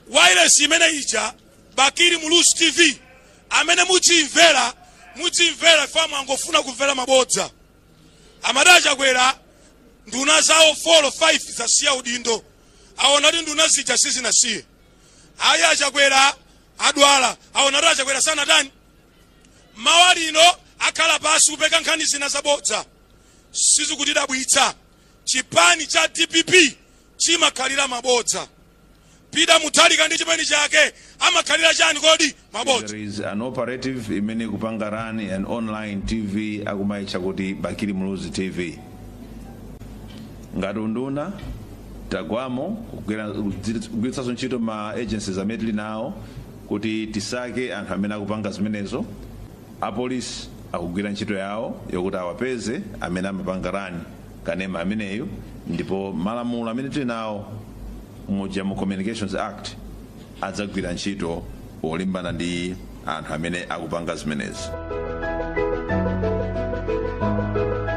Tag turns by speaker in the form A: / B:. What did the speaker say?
A: Wireless imene ija, Bakili Muluzi TV, amene mudzimvera, mudzimvera famu, angofuna kumvera mabodza. Amati Achakwera nduna zawo 4 5 zasiya udindo, aona kuti nduna zija sizinasiye. Ayi, Achakwera adwala, aona kuti Achakwera sanatani. Mawa lino akhala pasi kupeka nkhani zina zabodza. Sizikutidabwitsa. Chipani cha DPP chimakhalira mabodza. Peter Mutharika ndi chipani chake amakhalira chani kodi? Mabodza.
B: There is an operative imene ikupanga run an online TV, akumayitcha kuti Bakili Muluzi TV. Ngati unduna tagwamo kugwiritsanso ntchito ma agencies amene tili nawo kuti tisake anthu amene akupanga zimenezo. Apolisi akugwira ntchito yawo yokuti awapeze amene amapanga run kanema ameneyu, ndipo malamulo amene tili nawo muja mu Communications Act adzagwira ntchito polimbana ndi anthu amene akupanga zimenezi.